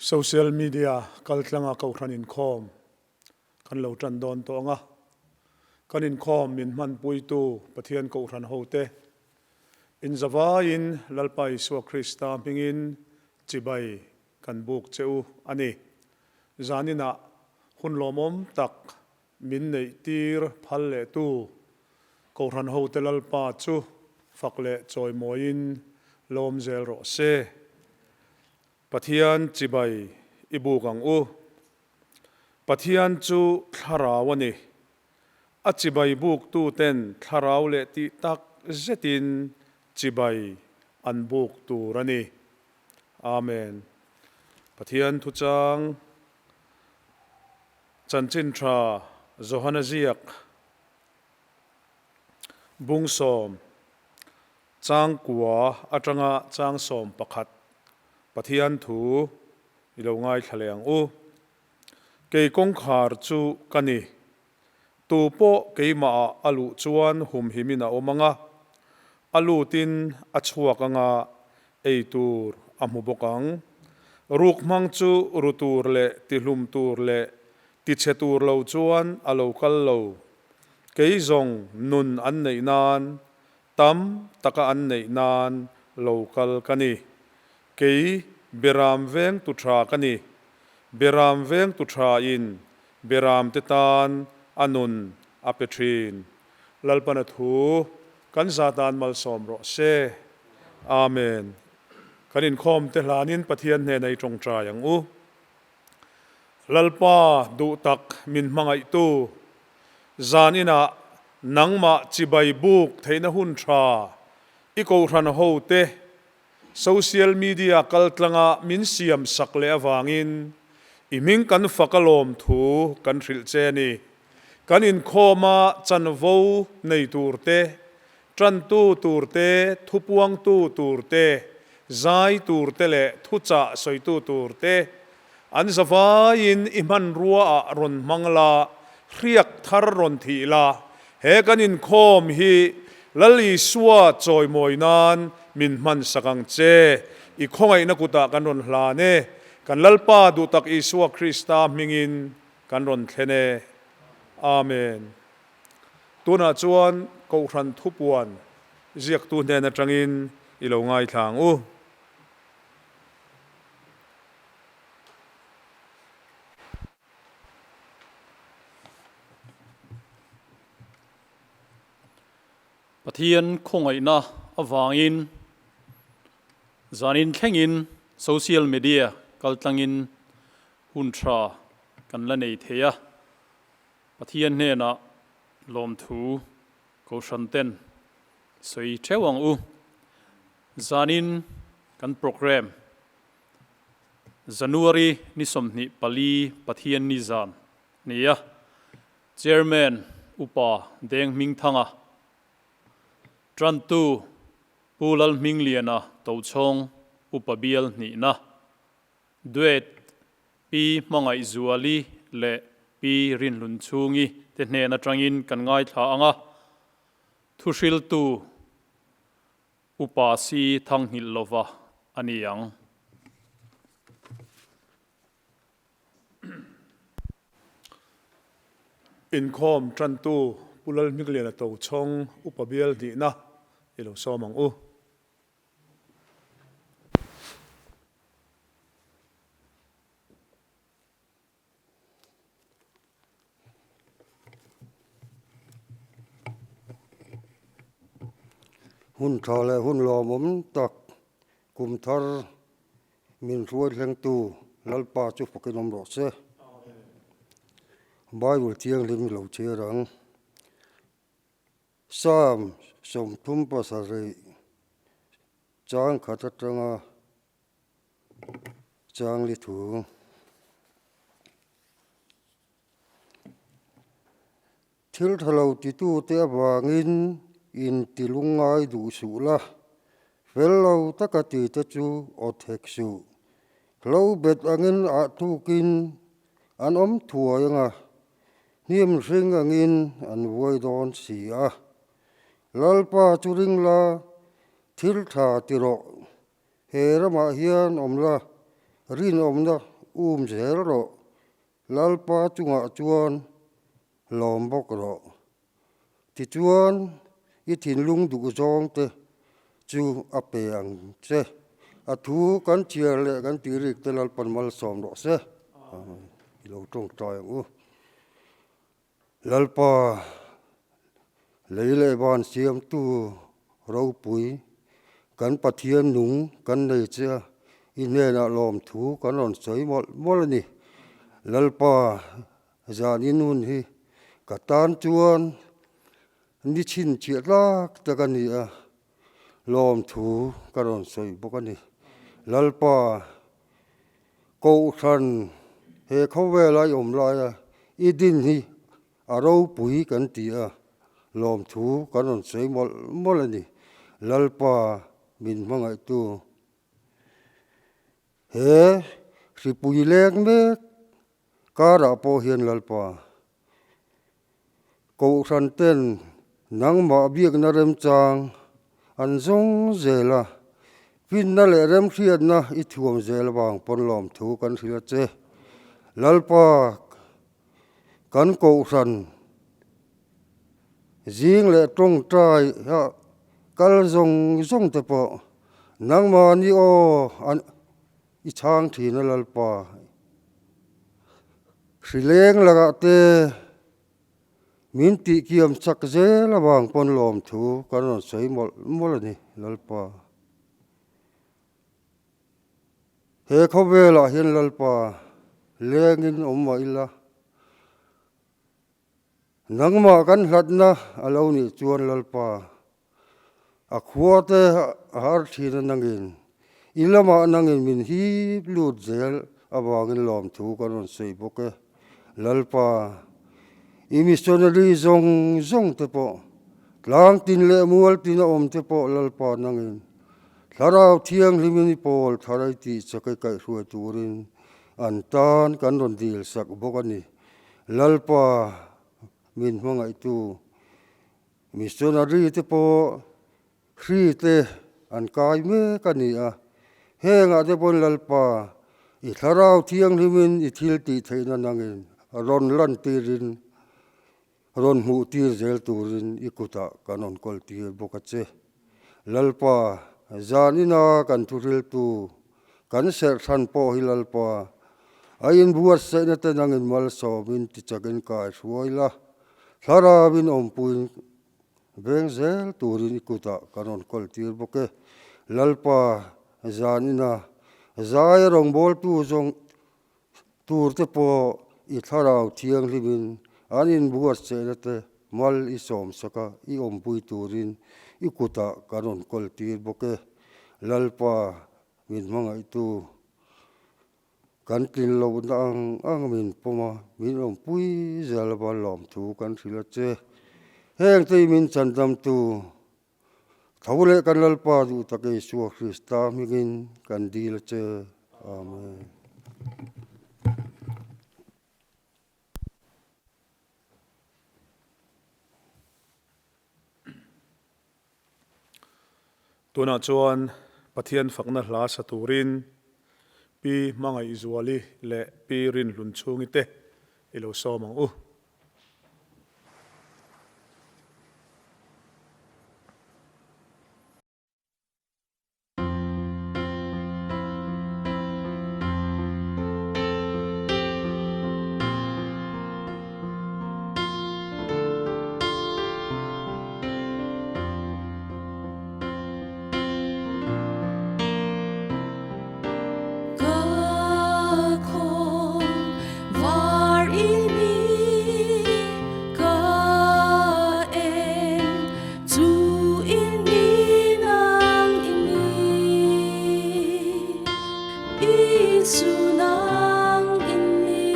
Social media kaltlanga kohhran inkhawm kan lo tan dawn tawh ang a, kan inkhawm min hmanpuitu Pathian kohhran hote inzavaiin Lalpa Isua Krista hmingin chibai kan buk che u a ni. Zaninah hun lawmawm tak min neih tir phal leh tu Kohhran hote Lalpa chu fak leh chawimawiin lawm zel rawh se. Pathian chibai i buk ang u. Pathian chu thlarau a ni. A chibai buktu ten thlarau leh tih tak zetin chibai an buk tur a ni. Amen. Pathian thuchang Chanchin tha Johana ziak Bungsawm Changkua atanga Changsawm pakhat Pathian thu i lo ngaithla leh ang u. Kei kawngkhar chu ka ni. Tu pawh keimahah a luh chuan humhimin a awm ang a, a lutin a chhuak anga ei tur a hmu bawk ang. Ruk hmang chu ru tur leh tihlum tur leh tichhe tur lo chuan a lo kal lo. Kei zawng nun an neih nan, tam taka an neih nan lo kal ka ni. Kei Beram veng tu tha ka ni. Beram veng tu tha in Beram te tan a nun a pe thin. Lalpana thu kan za tan malsawm rawh se. Amen. Kan inkhawm te hlanin Pathian hnena i tawngtai ang u. Lalpa duh tak min hmangaihtu, zan inah nangmah chibai buk theihna hun tha i kohhran ho te social media kaltlanga min siam sak leh avangin i hming kan fak alawm thu kan hrilh che a ni. Kan inkhawma chanvo nei tur te Ṭantu tur te, thupuangtu tur te, zai tur te leh thuchah sawitu tur te, an zavaiin i hmanruaah rawn hmang la, hriak thar rawn thih la, he kan inkhawm hi Lal Isua chawimawi nan min hmansak ang che. I khawngaihna kutah kan rawn hlan e. Kan Lalpa duhtak Isua Krista hmingin kan rawn thlen e. Amen. Tunah chuan Kohhran thupuan ziaktu hnen atangin i lo ngaithla ang u. Pathian khawngaihna avangin zanin thlengin social media kaltlangin hun tha kan la nei thei a. Pathian hnenah lawmthu Kohhran ten sawi theuh ang u. Zanin kan programme January ni 24 Pathian ni zan ni a, Chairman Upa Deng Hmingthanga, Tantu Pu Lalhmingliana Tochhawng Upa Bial hnihna, Duet Pi Hmangaihzuali leh Pi Rinhlunchhungi te hnen atangin kan ngaithla ang a, thuhriltu Upa Si Thangnghilh lova a ni ang. Inkhawm tantu Pu Lalhmingliana Tochhawng Upa Bial hnihna i lo sawm ang u. Hun tha leh hun lawmawm tak kum thar min hruai thlengtu Lalpa chu fakin awm rawh se. Bible thianghlim lo chhiar ang. Psalm 37 chang khat atanga Changli thu. Thil tha lo titute avangin inti lungngai duh suh la, fel lo taka tite chu aw thek suh. Hlo bet angin ah tukin an awm thuai anga, hnim hring angin an vuai dawn si a. Lalpa chu ring la, thil tha ti rawh. He ramah hian awm la, rinawmna um zel rawh, Lalpa chungah chuan lawm bawk rawh. Tichuan, i thinlung duh zawng te chu a pe ang che. A thu kan chhiar leh kan tih rik te Lalpan malsawm rawh se. Amen. I lo tawngtai ang u. Lalpa, lei leh van siamtu ropui, kan Pathian nung kan nei che a, i hnenah lawmthu kan rawn sawi mawlh mawlh a ni. Lalpa, Zan in hun hi ka tan chuan ni chhinchhiah tlak tak a ni a, lawmthu ka rawn sawi bawk a ni. Lalpa, Kohhran he khawvela i awm laia i din hi a ropui kan ti a, lawmthu kan rawn sawi mawlh mawlh a ni. Lalpa min hmangaihtu. He hripui leng mek karah pawh hian Lalpa, Kohhran ten nangmah biakna remchang an zawng zel a, finna leh remhriatna i thuam zel avang pawn lawmthu kan hrilh a che. Lalpa, kan Kohhran zing leh tawngtai ah kal zawng zawng te pawh nangmahni aw an i chhang thin a Lalpa. Hrileng lakah te min tihkiam chak zel avang pawn lawmthu kan rawn sawi mawlh mawlh a ni Lalpa. He khawvelah hian Lalpa lengin awm mah ila. Nangmah kan hlatna a lo nih chuan Lalpa, a khua te a har thin a nangin, i lamah nangin min hip lut zel avangin lawmthu kan rawn sawi bawk e. Lalpa, i missionary zawng zawng te pawh, tlang tin leh mual tin a awm te pawh Lalpa nangin, Thlarau Thianghlimin i pawl thar ai tih chak i kaihhruai turin an tan kan rawn dil sak bawk a ni. Lalpa min hmangaihtu missionary te pawh hri te an kai mek a ni a, hengah te pawn Lalpa i thlarau thianghlimin i thil tih theihna nangin rawn lan tirin rawn hmuh tir zel turin i kutah kan rawn kawl tir bawk a che. Lalpa zanina kan thuhriltu Kan serhhran pawh hi Lalpa, a inbuatsaihna te nangin malsawmin tichakin kai hruai la, thlarauin awmpuiin veng zel turin i kutah kan rawn kawl tir bawk e. Lalpa, zanina zaia rawngbawltu zawng tur te pawh i thlarau thianghlimin an inbuatsaihna te mal i sawmsak a, i awmpui turin i kutah kan rawn kawl tir bawk e. Lalpa, Min hmangaihtu kan tlin lohna ang ang min pawm a, min awmpui zel a ban lawmthu kan hrilh a che. Heng te hi min chandamtu tho leh kan Lalpa duh tak Isua Krista hmingin kan dil a che. Amen. Tunah chuan Pathian fakna hla sa turin Pi Hmangaihzuali leh Pi Rinhlunchhungi te i lo sawm ang u. Ka khawng var i ni ka eng chu i ni nang i ni Isu nang i ni.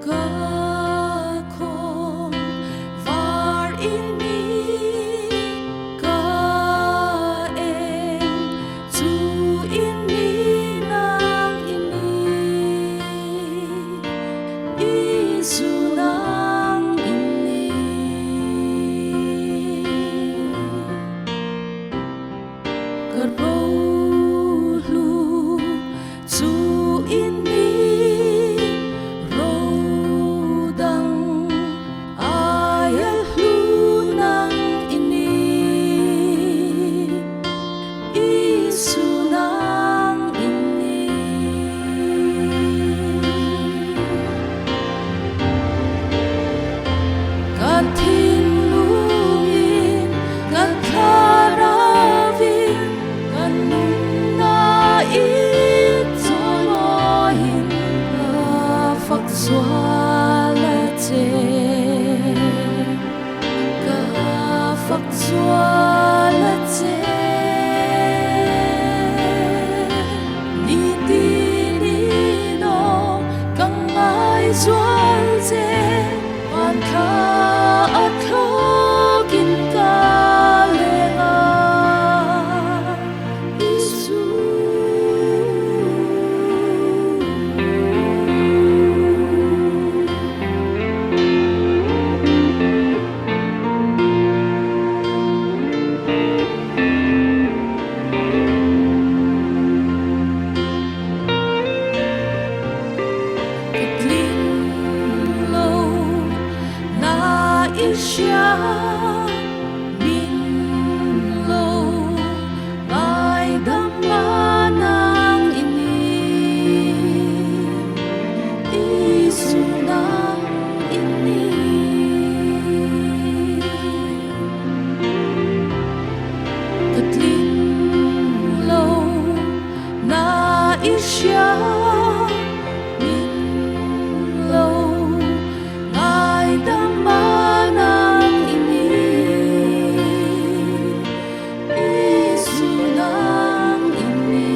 Ka khawng var i ni ka eng chu i ni nang i ni Isu nang i ni. Ka fak zual a che. Nitin in aw ka ngai zual che, van thla a thlawkin ka leng a, Isu. Ka tling lo na i hria min lo ngaidam nang i ni Isu nang i ni. Ka tling lo na i hria min lo ngaidam a nang i ni Isu nang i ni.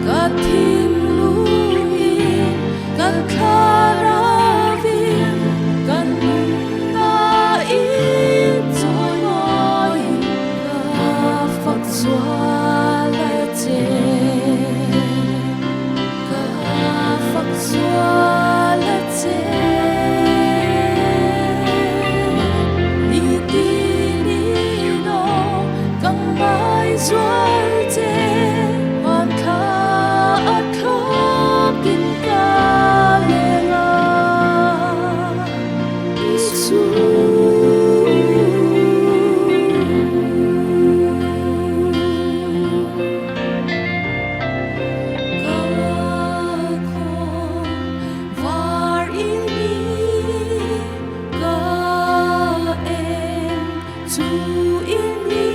Ka thinlungin kan thlarauin kan nunnain chawimawiin ka fak zual a che. Ka fak zual a che. Nitin in aw ka ngai zual che, van thla a thlawkin ka leng a, Isu. Ka khawn var i ni ka eng chu i ni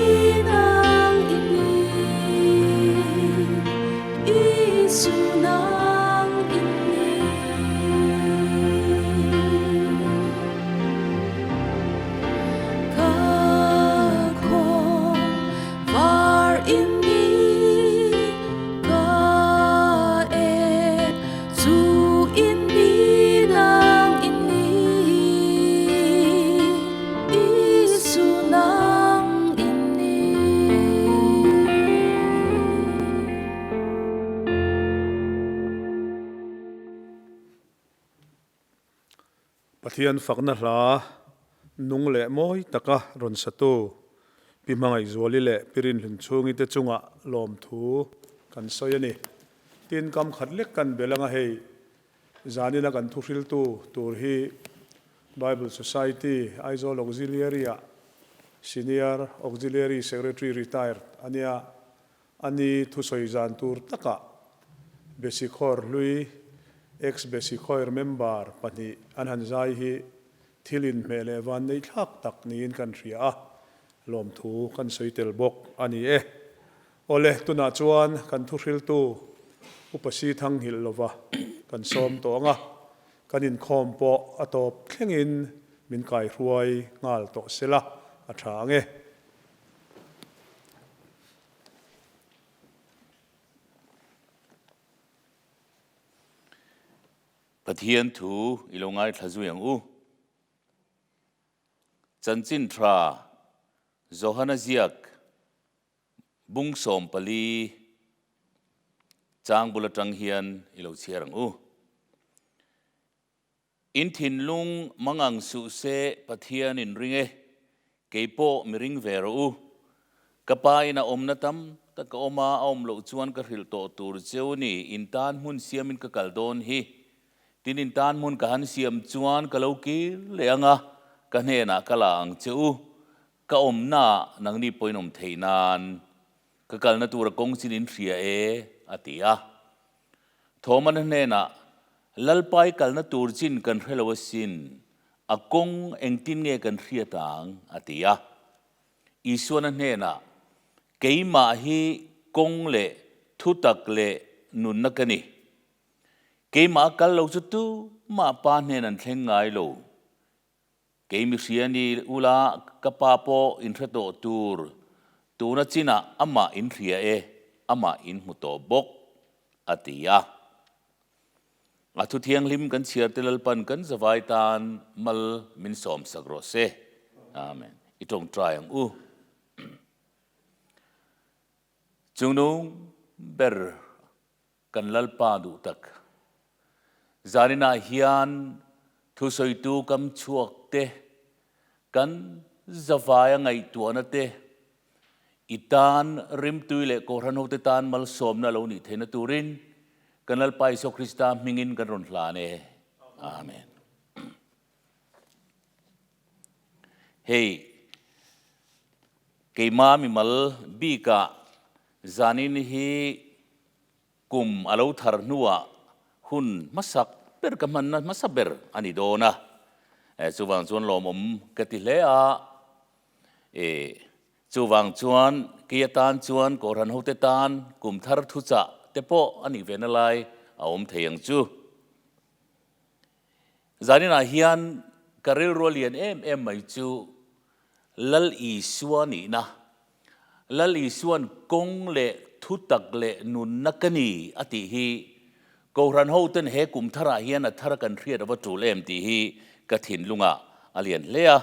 nang i ni Isu nang i ni. Ka khawn var i ni ka eng chu i ni nang i ni Isu nang i ni. Pathian fakna hla nung leh mawi taka rawn satu Pi Hmangaihzuali leh Pi Rinhlun chhungi te chungah lawmthu kan sawi a ni. Tin, kam khat lek kan bel anga hei zanina kan thuhriltu tur hi Bible Society Aizawl Auxiliary-ah Senior Auxiliary Secretary retired a nia. A ni thusawi zan tur takah Besikhawr hlui, ex-Besikhawir member, pahnih an han zai hi thil inhmeh leh vanneih thlak tak niin kan hria a, lawmthu kan sawi tel bawk a ni e. Awle, tunah chuan kan thuhriltu Upa Si Thanghilh lova kan sawm tawh ang a, kan inkhawm pawh a tawp thlengin min kaihruai nghal tawh sela a tha ang e. Pathian thu i lo ngaithla zui ang u. Chanchin tha Johana ziak bung 14 chang bul atang hian i lo chhiar ang u. In thinlung mangang suh se Pathian in ring e, kei pawh mi ring ve rawh u. Ka pa in a awmna tam tak ka awm a, a awm loh chuan ka hrilh tawh tur cheu ni, in tan hmun siamin ka kal dawn hi. Tin in tan hmun ka han siam chuan ka lo kir leh ang a, ka hnenah ka la ang che u. Ka awmnaah nangni pawh in awm theih nan ka kalna tura kawng chin in hria e, a ti a. Thawmana hnenah, Lalpai kalna tur chin kan hre lo asin, a kawng engtin nge kan hriat ang? a ti a. Isuana hnenah, Keimah hi kawng leh thutak leh nunna ka ni. Keimah a kal lo chu tumah Pa hnen an thleng ngai lo. Kei mi hria ni ula ka Pa pawh in hre tawh tur, tuna chinah amah in hria e, amah in hmu tawh bawk, a ti a. A thu thianghlim kan chhiar te Lalpan kan zavai tan mal min sawmsak rawh se. Amen. I tawngtai ang u. Chungnung ber kan Lalpa duh tak. Zaninah hian thusawitu kam chhuak te, kan zavaia ngaihtuahna te, i tan rimtui leh Kohhran hote tan malsawmna lo nih theihna turin kan Lalpa Isua Krista hmingin kan rawn hlan e. Amen. Hei, keima mimal bikah zanin hi kum a lo thar hnuah hun hmasak ber ka hmanna hmasa ber a ni dawn a. Chuvang chuan lawmawm ka ti hle a. Chuvang chuan kei atan chuan Kohhran hote tan kum thar thuchah te pawh a nih ve na lai a awm thei ang chu. Zaninah hian ka rilru a lian em em mai chu Lal Isua nihna, Lal Isua'n kawng leh thutak leh nunna ka ni a tih hi Kohhran hoten he kum tharah hian a thar kan hriat a va tul em tih hi ka thinlungah a lian hle a.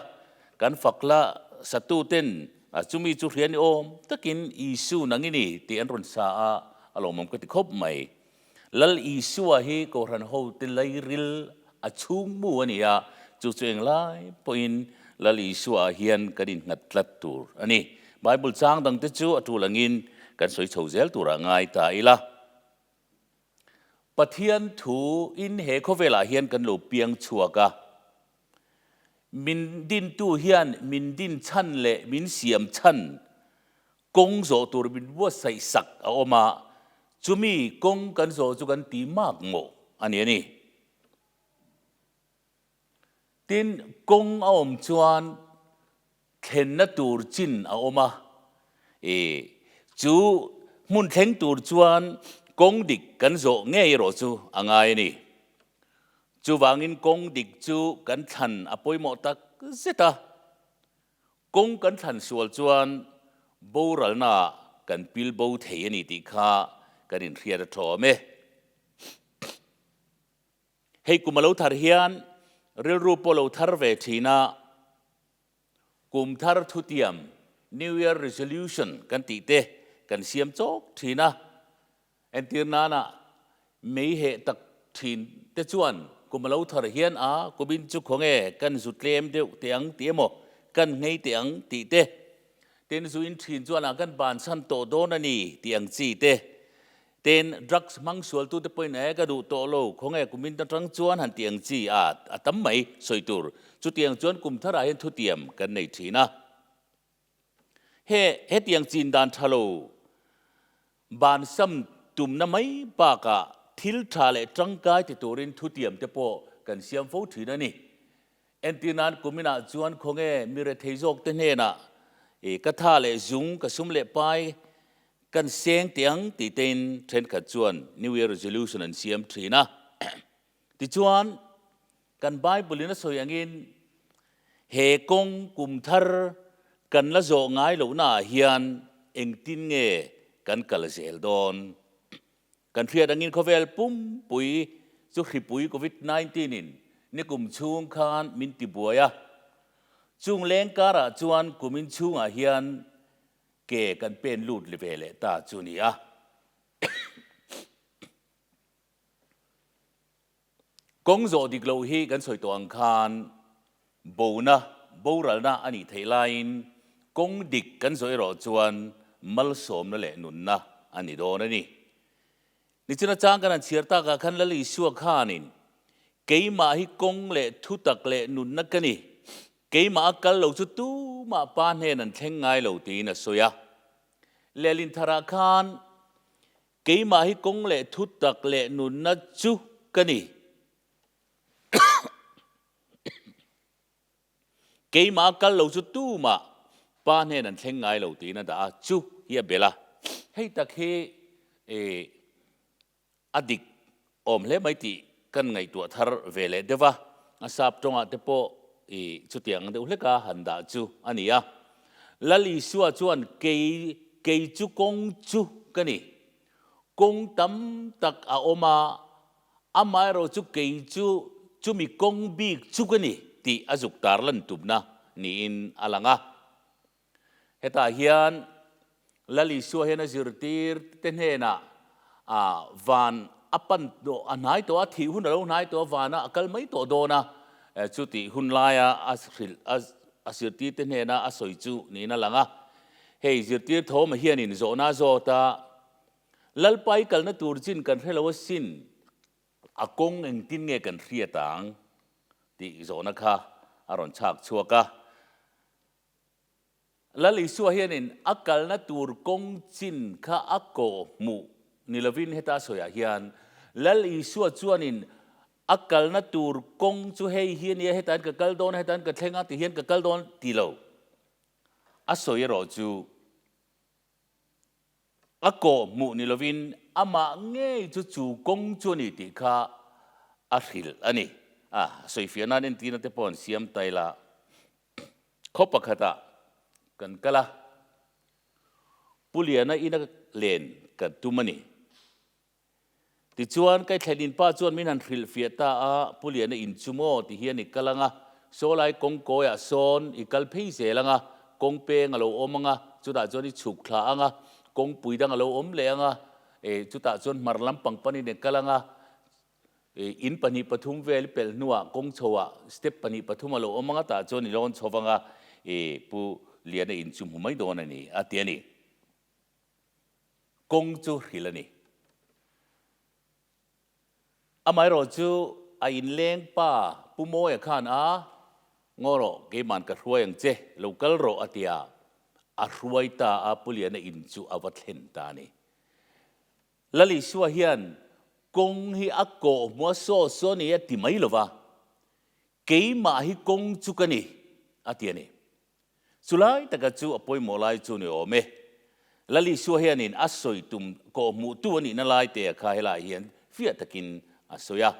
Kan fakla satuten chumi chu hria ni awm takin Isu nang i ni tih an rawn sa a, a lawmawm ka ti khawp mai. Lal Isua hi Kohhran hote lairil a chhungmu a ni a, chu chu englai pawhin Lal Isua ah hian kan innghat tlat tur a ni. Bible chang dangte chu a tul angin kan sawi chho zel turah ngai ta ila. Pathian thu in he khawvelah hian kan lo piang chhuak a, min dintu hian min din chhan leh min siam chhan Kawng zawh tur min buatsaih sak a awm a, chumi kawng kan zawh chu kan ti mak mawh a ni a ni. Tin, kawng a awm chuan thlenna tur chin a awm a, e, chu hmun thleng tur chuan kawng dik kan zawh ngei erawh chu a ngai a ni. Chuvangin kawng dik chu kan thlan a pawimawh tak zet a. Kawng kan thlan sual chuan boralnaah kan pil bo thei a ni tih kha kan inhriat a thawm e. Hei kum a lo thar hian rilru pawh lo thar ve thin a, kum thar thutiam, New Year Resolution, kan tih te kan siam chawk thin a. Entir nana mei heh tak thin te chuan kum a lo thar hian a kumin chu khawnge kan zu tlem deuh teh ang tih emaw kan nghei teh ang tih te, tin zu in thin chuan a kan bansan tawh dawn a ni tih ang chi te, tin drugs hmang sualtu te pawhin e ka duh tawh lo khawnge kumin atang chuan han tih ang chi a a tam mai sawi tur chutiang chuan kum tharah hian thutiam kan nei thin a. He hetiang chin dan tha lo bansam tumna mai bakah thil tha leh tangkai ti turin thutiam te pawh kan siam fo thin a ni. Entir nan kuminah chuan khawnge mi rethei zawk te hnenah i ka tha leh zung ka sum leh pai kan seng teh ang tih tein thenkhat chuan New Year Resolution an siam thin a. Tichuan, kan Bible-in a sawi angin, he kawng kum thar kan la zawh ngai lohnaah hian engtin nge kan kal zel dawn? Kan hriat angin khawvel pumpui chu hripui Covid 19 in nikum chhung khan min tibuai a, chung leng karah chuan kumin chhungah hian ke kan pen lut ve leh ta chu ni a. Kawng zawh dik loh hi kan sawi tawh ang khan bona, boralna a nih theih laiin kawng dik kan zawh erawh chuan malsawmna leh nunna a ni dawn a ni. Nichina chang kan han chhiar takah khan Lal Isua khanin keimah hi kawng leh thutak leh nunna ka ni, keimah a kal lo chu tumah Pa hnen an thleng ngai lo tiin a sawi a. Lehlin tharah khan Keimah hi kawng leh thutak leh nunna chu ka ni. Keimah a kal lo chu tumah Pa hnen an thleng ngai lo tiin a dah a, chu hi a belh a. Hei tak hi a dik. Awm hle mai tih kan ngaihtuah thar ve leh deuh a, a sap tawngah te pawh i chutiang deuh hleka han dah chu a ni a. Lal Isua chuan kei kei chu kawng chu ka ni. Kawng tam tak a awm a, amaherawh chu kei chu chumi kawng bik chu ka ni tih a zuk tar lan tumna niin a lang a. Hetah hian Lal Isua hian a zirtir te hnenah van a pan tawh, a hnai tawh a, thih hun a lo hnai tawh a, vana a kal mai tawh dawn a, chutih hun laia a hrilh, a zirtir te hnena a sawi chu niin a lang a. Hei zirtir Thoma hianin zawhna a zawt a, Lalpa i kalna tur chin kan hre lo asin, a kawng engtin nge kan hriat ang? tih zawhna kha a rawn chhak chhuak a. Lal Isua hianin a kalna tur kawng chin kha a kawh hmuh ni lovin heta a sawiah hian Lal Isua chuanin a kalna tur kawng chu hei hi a nia, heta hian ka kal dawn a, heta hian ka thleng a, tihian ka kal dawn ti lo. A sawi erawh chu a kawh hmuh ni lovin amah ngei chu chu kawng chu a ni tih kha a hrilh a ni. A sawifiah nan entirna te pawh an siam ta ila. Khaw pakhatah kan kal a, Pu Liana ina len kan tum a ni. Tichuan, ka thlenin pa chuan min han hrilhfiah ta a, Pu Liana in chu maw ti hian i kal ang a, sawlai kawng kawiah sawn i kal phei zel ang a, kawng peng a lo awm ang a, chutah chuan i chhuk thla ang a, kawngpui dang a lo awm leh ang a, chutah chuan hmar lampang panin i kal ang a, In pahnih pathum vel i pelh hnuah kawng chhoah step pahnih pathum a lo awm ang a, tah chuan i lawn chho vang a, i Pu Liana in chu hmu mai dawn a ni, a ti a ni. Kawng chu hrilh a ni. Amaherawh chu a inleng pa Pu Mawia khan a, Ngaw rawh, keiman ka hruai ang che, lo kal rawh, a ti a, a hruai ta a, Pu Liana in chu a va thlen ta a ni. Lal Isua hian kawng hi a kawh hmu a saw saw ni a ti mai lo va, Keimah hi kawng chu ka ni, a ti a ni. Chulai taka chu a pawimawh lai chu ni awm e. Lal Isua hianin a sawi tum kawh hmuhtu a nihna lai te a kha helaiah hian fiah takin a sawi a.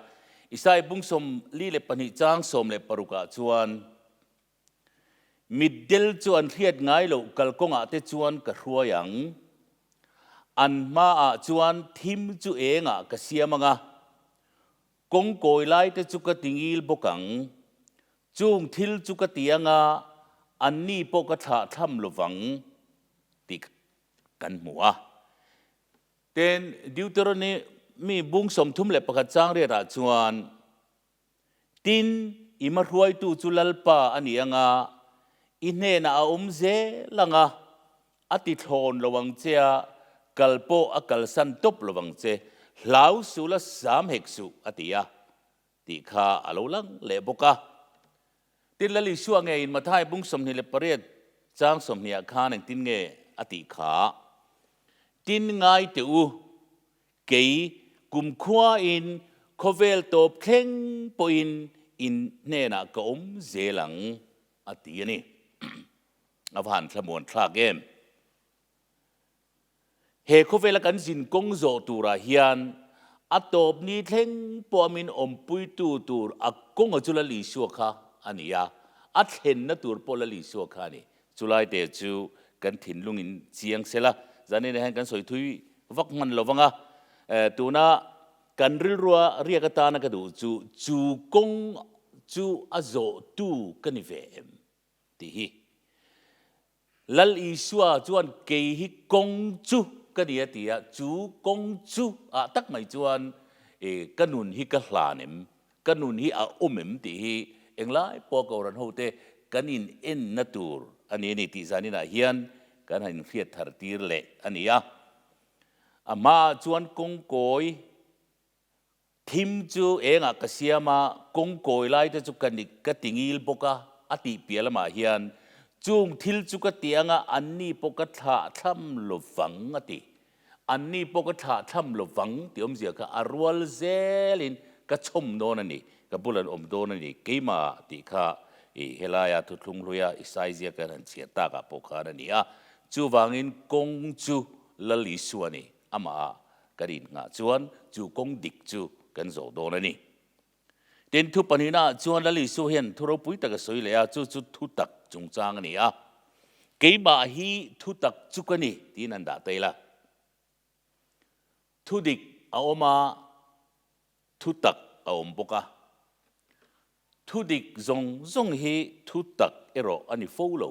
Isai bung 42 chang 16 ah chuan, Mitdel chu an hriat ngai loh kalkawngah te chuan ka hruai ang. An hmaah chuan thim chu engah ka siam ang a, kawng kawi lai te chu ka tingil bawk ang. Chung thil chu ka ti ang a, anni pawh ka thlah thlam lovang tih kan hmu a. Tin, Deuteronomy bung 31 chang riatah chuan, Tin, i hmahruaitu chu Lalpa a ni ang a, i hnenah a awm zel ang a, a ti thlawn lo ang che a, kal pawh a kalsan tawp lo ang che, hlau suh la sam hek suh, a ti a, tih kha a lo lang leh bawk a. Tin, Lal Isua ngeiin Mathai bung 28 chang 20 ah khan engtin nge a tih kha? Tin, ngai teh u, Kei kumkhuain khawvel tawp thleng pawhin in hnenah ka awm zel ang, a ti a ni. A va han thlamuan thlak em? He khawvela kan zin kawng zawh turah hian a tawp ni thleng pawh a min awmpuitu tur a kawnga chu Lal Isua kha a ni a, a thlenna tur pawh Lal Isua kha a ni. Chulai te chu kan thinlungin chiang sela, zanin ah hian kan sawi thui vak hman lo vang a, tuna kan rilrua riak atana ka duh chu chu kawng chu a zawhtu ka ni ve em tih hi. Lal Isua chuan kei hi kawng chu ka ni a ti a, chu kawng chu ah tak mai chuan ka nun hi ka hlan em Ka nun hi a awm em tih hi englai pawh Kohhran hote kan in enna tur a ni a ni tih zaninah hian kan han inhriat thar tir leh a ni a. A hmaah chuan kawngkawi thim chu engah ka siam a, kawngkawi lai te chu ka ni ka ti ngil bawk a, a tih piah lamah hian chung thil chu ka ti anga anni pawh ka thlah thlam lovang a ti. Anni pawh ka thlah thlam lo vang tih awmzia kha a rual zelin ka chhawm dawn a ni, ka bul an awm dawn a ni, keimah tih kha i helaia thuthlung hluia i saizia kan han chhiar takah pawh khan a ni a. Chuvangin kawng chu Lal Isua a ni, amah kan innghah chuan chu kawng dik chu. kan zawh dawn a ni. Tin, thu pahnihnaah chuan Lal Isua hian thu ropui tak a sawi leh a, chu chu thutak chungchang a ni a. Keimah hi thutak chu ka ni tiin an dah ta ila. Thudik a awm a, thutak a awm bawk a. Thudik zawng zawng hi thutak erawh a ni fo lo.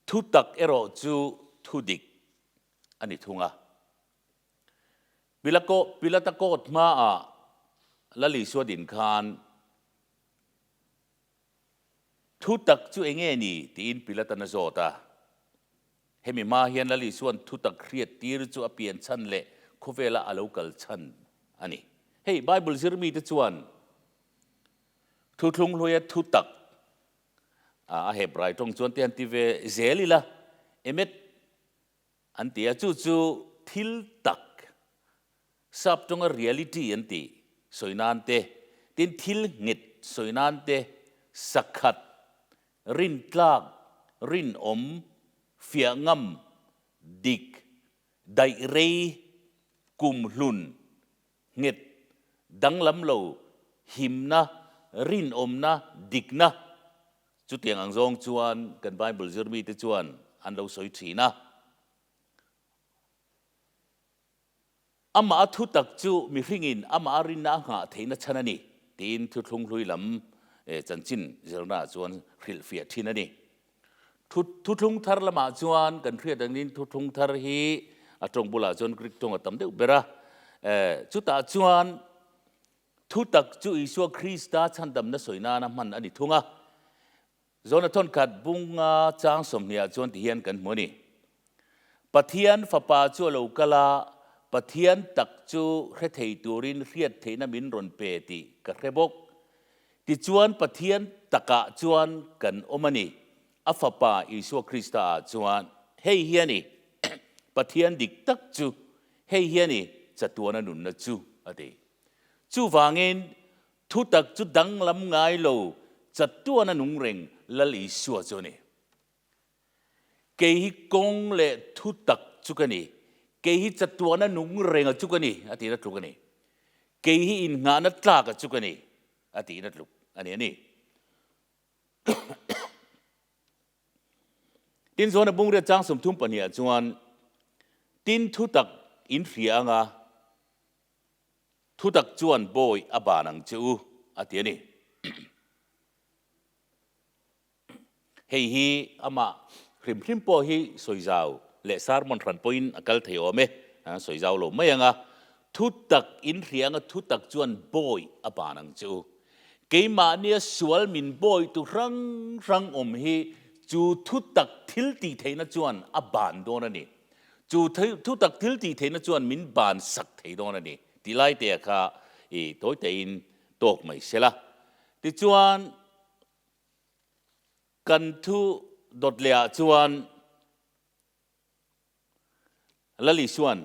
Thutak erawh chu thudik a ni thung a. Pilako, Pilata court hmaah Lal Isua din khan thutak chu enge ni tiin Pilatan a zawt a. Hemi hma hian Lal Isua'n thutak hriat tir chu a pian chhan leh khawvela a lo kal chhan a ni. Hei Bible zir mite chuan thuthlung hluaia thutak a Hebrai tawng chuan te han ti ve zel ila, emet An ti a, chu chu thil tak, sap tawnga reality an tih sawi nan te, tin thil nghet sawi nan te, sakhat, rintlak, rinawm, fiah ngam, dik, daih rei, kumhlun, nghet, danglam lo, himna, rinawmna, dikna. Chutiang ang zawng chuan kan Bible zirmite chuan an lo sawi thin a. Amah a thutak chu mihringin amah a rinna a nghah theihna chhan a ni, tiin thuthlung hlui lam chanchin zirnaah chuan hrilhfiah thin a ni. Thuthlung thar lamah chuan kan hriat angin thuthlung thar hi a tawng bulah chuan Greek tawng a tam deuh ber a. Chutah chuan thutak chu Isua Krista chhandamna sawi nana hman a ni thung a. Zawna thawnkhat bunga chang sawmhniah chuan tihian kan hmu a ni. Pathian Fapa chu a lo kal a, Pathian tak chu hre thei turin hriat theihna min rawn pe tih ka hre bawk. Tichuan Pathian takah chuan kan awm a ni, a Fapa Isua Krista ah chuan. Hei hi a ni, Pathian dik tak chu, hei hi a ni, chatuana nunna chu, a ti. Chuvangin, thutak chu danglam ngai lo, chatuana nung reng Lal Isua chu a ni. Kei hi kawng leh thutak chu ka ni, kei hi chatuana nung renga chu ka ni, a tihna tluk a ni. Kei hi innghahna tlaka chu ka ni, a tihna tluk a ni a ni. Tin, Johana Bungriat chang 32 ah chuan, Tin thutak in hria anga, thutak chuan bawi a ban ang che u, a ti a ni. Hei hi amah hrim hrim pawh hi sawi zau leh sermon hran pawhin a kal thei awm e, sawi zau lo mai ang a. Thutak in hria anga thutak chuan bawi a ban ang che u. Keimahnia sual min bawi tu hrang hrang awm hi chu thutak thil tih theihna chuan a ban dawn a ni. Chu thutak thil tih theihna chuan min ban sak thei dawn a ni tih lai te kha i tawi tein tawk mai sela. Tichuan. Kan thu dawt leh ah chuan Lal Isua'n,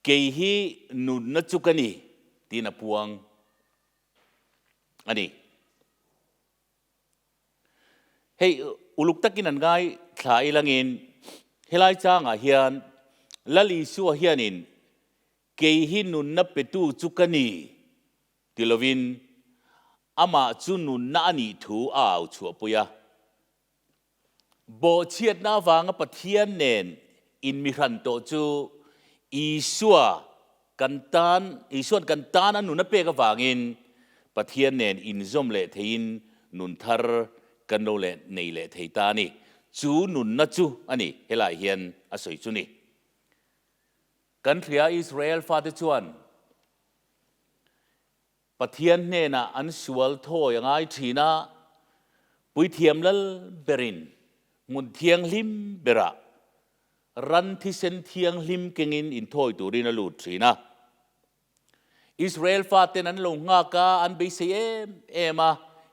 Kei hi nunna chu ka ni, tiin a puang a ni. Hei uluk takin an ngai thla ilangin helai changah hian Lal Isua hianin Kei hi nunna petu chu ka ni, Ti lovin, amah chu nunna a nih thu a au chhuahpui a. Bawhchhiatna avanga Pathian nen inmihran tawh chu Isua kan tan, Isua'n kan tan a nun a pek avangin Pathian nen inzawm leh theiin nun thar kan lo leh nei leh thei ta a ni. Chu nunna chu a ni, helaiah hian a sawi chu ni. Kan hria Israel fate chuan Pathian hnenah an sual thawi a ngai thin a, Puithiam lal berin hmun thianghlim berah ran thisen thianghlim kengin inthawi turin a lut thin a. Israel faten an lo nghak a, an beisei em em a,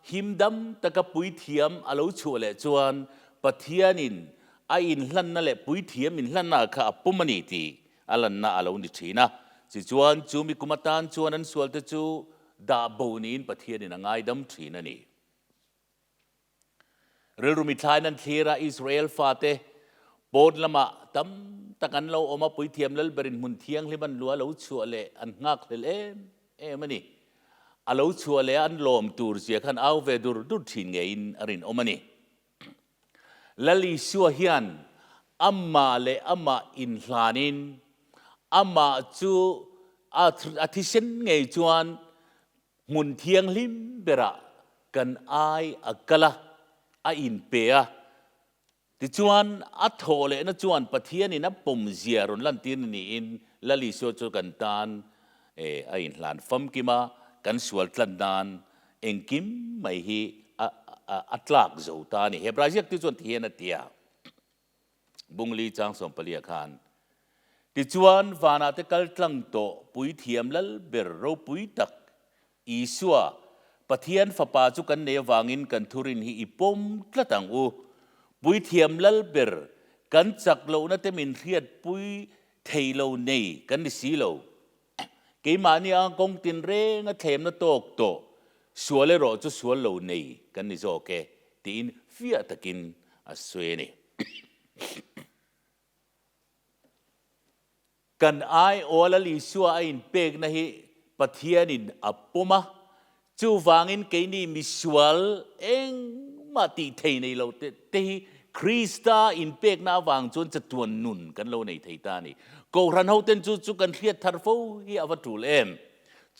him dam taka puithiam a lo chhuah leh chuan Pathianin a inhlanna leh puithiam inhlanna kha a pawm a ni tih a lanna a lo ni thin a. Tichuan, chu mi kum atan chuan an sualte chu dah bo niin Pathianin a ngaidam thin a ni. Rilru mithlain an thlir a, Israel fate pawn lamah tam tak an lo awm a, Puithiam Lalberin hmun thianghlim an lu a lo chhuah leh an nghakhlel em em a ni. A lo chhuah leh a an lawm tur zia khan au ve dur dur thin ngeiin a rinawm a ni. Lal Isua hian amah leh amah inhlanin amah chu a thisen ngei chuan hmun thianghlim berah kan ai a kal a, a inpe a. Tichuan, a thawh lehna chuan Pathianin a pawmzia rawn lantir na niin Lal Isua chu kan tan a inhlan famkim a, kan sual tlat nan engkim mai hi a tlak zo ta a ni. Hebrai ziaktu chuan ti hian a ti a, Bungli chang sawmpalia khan, Tichuan, vanah te kal tlang tawh puithiam lal ber ropui tak Isua, Pathian Fapa chu kan nei avangin kan thurin hi i pawm tlat ang u. Puithiam lal ber, kan chak lohna te min hriatpui thei lo nei kan ni si lo. Keimahni anga kawng tinreng a thlemna tawk tawh, sual erawh chu sual lo nei kan ni zawk e, tiin fiah takin a sawi a ni. Kan aiawh Lal Isua a inpekna hi Pathianin a pawm a, chuvangin keini misual engmah tih thei nei lo te te hi Krista inpekna avang chuan chatuan nun kan lo nei thei ta a ni. Kohhran hoten chu chu kan hriat thar fo hi a va tul em?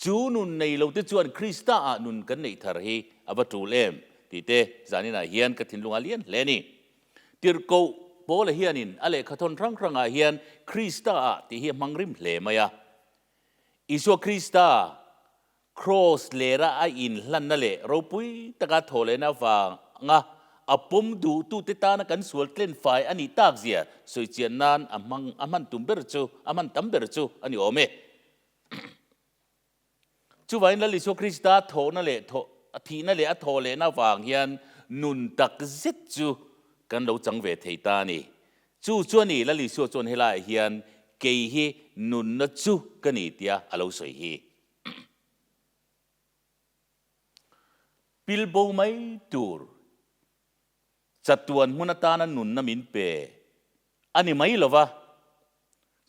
Chu nun nei lo te chuan Krista ah nun kan neih thar hi a va tul em? tih te zaninah hian ka thinlung a lian hle a ni. Tirhkoh Paula hianin a lehkhathawn hrang hrangah hian Krista-ah tih hi a hmang rim hle mai a. Isua Krista kraws lera a inhlanna leh ropui taka thawhlehna avanga a pawm duhtute tana kan sual tlenfai a nih takzia sawichian nan a hmang a hman tum ber chu a hman tam ber chu a ni awm e. Chuvain Lal Isua Krista thawhna leh thawh, a thihna leh a thawhlehna avang hian nun tak zet chu kan lo chang ve thei ta a ni. Chu chu a ni, Lal Isua chuan helaiah hian kei hi nunna chu ka ni tia a lo sawi hi. Pilbo mai tur Chatuan hmun atana nunna min pe a ni mai lo va,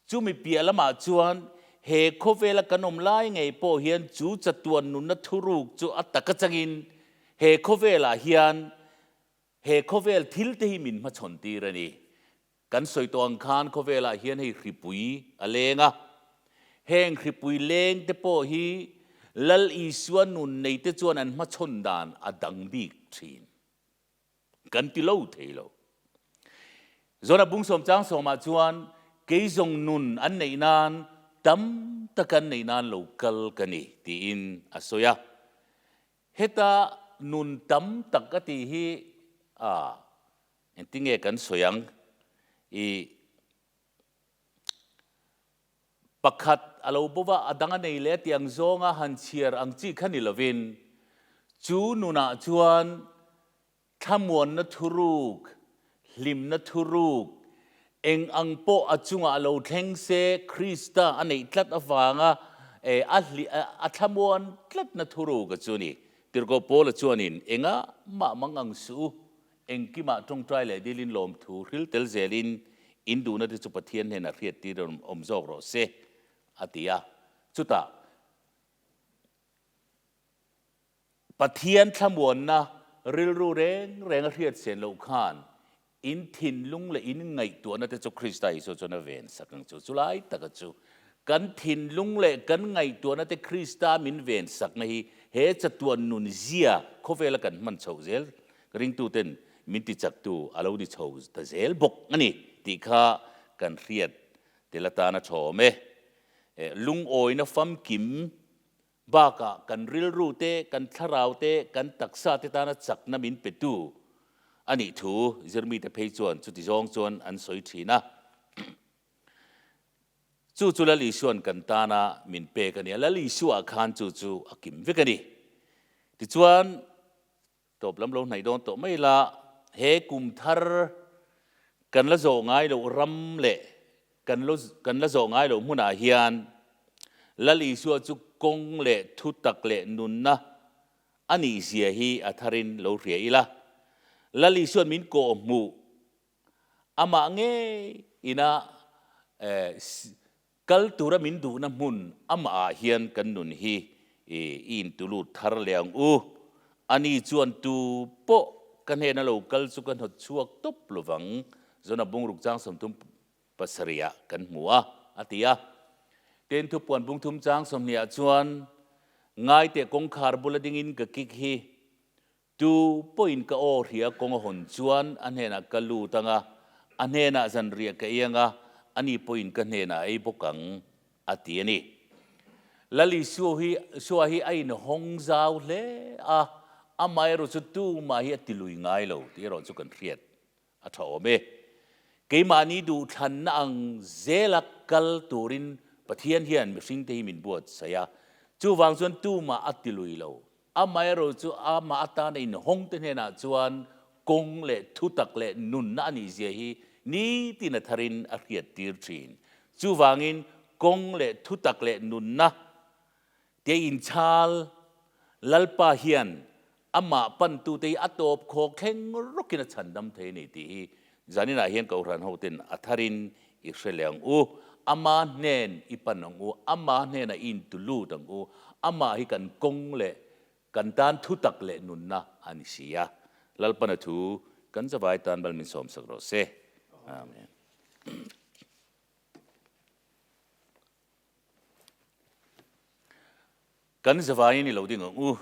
chumi piah lamah chuan he khawvela kan awm lai ngei pawh hian chu chatuan nunna thuruk chu a tak atangin he khawvelah hian he khawvel thil te hi min hmachhawn tir a ni. Kan sawi tawh ang khan khawvelah hian hei hripui a leng a, heng hripui leng te pawh hi Lal Isua nun nei te chuan an hmachhawn dan a dang bik thin. Kan ti lo thei lo. Zona bungsawm chang sawmah chuan kei zawng nun an neih nan tam tak an neih nan lo kal ka ni tiin a sawi a. Heta nun tam tak a tih hi a engtinge kan sawi ang i Pakhat a lo bo va, a dang a nei leh a tih ang zawnga han chhiar ang chi kha ni lovin, chu nunah chuan thlamuanna thuruk, hlimna thuruk, eng ang pawh a chungah a lo thleng se Krista a neih tlat avanga a thlamuan tlatna thuruk a chu a ni. Tirhkoh Paula chuanin, Engah mah mang ang suh u, Engkimah tawngtai leh dilin lawmthu hril tel zelin in duhna te chu Pathian hnenah hriattir awm zawk rawh se, a ti a. Chutah Pathian thlamuanna rilru reng reng a hriat sen loh khan in thinlung leh in ngaihtuahna te chu Krista Isua chuan a ven sak ang chu. Chulai taka chu kan thinlung leh kan ngaihtuahna te Krista min ven sakna hi he chatuan nun zia khawvela kan hman chhoh zel Ringtuten min tichaktu a lo ni chho ta zel bawk a ni tih kha kan hriat tel atan a thawm e. Lungawina famkim bakah kan rilru te, kan thlarau te, kan taksa te tana chakna min petu a nih thu zirmite phei chuan chuti zawng chuan an sawi thin a. Chu chu Lal Isua'n kan tana min pek a ni a, Lal Isua khan chu chu a kim vek a ni. Tichuan, Tawp lam lo hnaih dawn tawh mai la, he kum thar kan la zawh ngai loh ram leh kan lo kan la zawh ngai loh hmunah hian Lal Isua chu kawng leh thutak leh nunna a nih zia hi a tharin lo hria ila. Lal Isua'n min kawhhmuh Amah ngei ina Kal tura min duhna hmun amahah hian kan nun hi i intulut thar leh ang u. Ani chuan tu pawh ka hnena lo kal chu ka hnawt chhuak tawp lovang, Zona bungruk chang 37 ah kan hmu a, a ti a. Tin, thupuan bungthum chang 20 ah chuan, Ngaiteh kawngkhar bula dingin ka kik hi Tu pawhin ka aw hria kawng a hawn chuan a hnenah ka lut ang a, a hnenah zanriah ka ei ang a, ani pawhin ka hnenah a ei bawk ang, a ti a ni. Lal Isua hi Isua hi a inhawng zau hle a, amaherawh chu tumah hi a tilui ngai lo tih erawh chu kan hriat A tha awm e. Keimahni duhthlanna ang zela kal turin Pathian hian mihringte hi min buatsaih a. Chuvang chuan tumah a tilui lo. Amaherawh chu amah atana inhawngte hnenah chuan kawng leh thutak leh nunna a nihzia hi nitin a tharin a hriattir thin. Chuvangin kawng leh thutak leh nunna tia inchhal Lalpa hian Amah pantute hi a tawp khawk thleng rawkin a chhandam thei a ni tih hi zaninah hian Kohhran hoten a tharin i hre leh ang u. Ama hnen i pan ang u, ama hnenah i intu lut ang u, amah hi kan kawng leh kan tan thutak leh nunna a ni si a. Lalpana thu kan zavai tan bal min sawmsak rawh se. Amen. Kan zavaiin i lo ding ang u.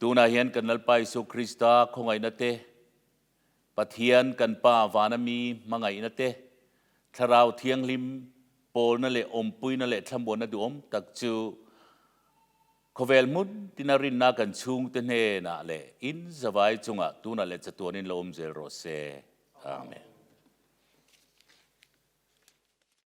Tunah hian kan Lalpa Isu Krista khawngaihna te, Pathian kan Pa vana mi hmangaihna te, Thlarau Thianghlim pawlna leh awmpuina leh thlamuanna duhawm tak chu khawvel hmun tina rinna kan chhungte hnenah leh in zavai chungah tunah leh chatuanin lo awm zel rawh se. Amen.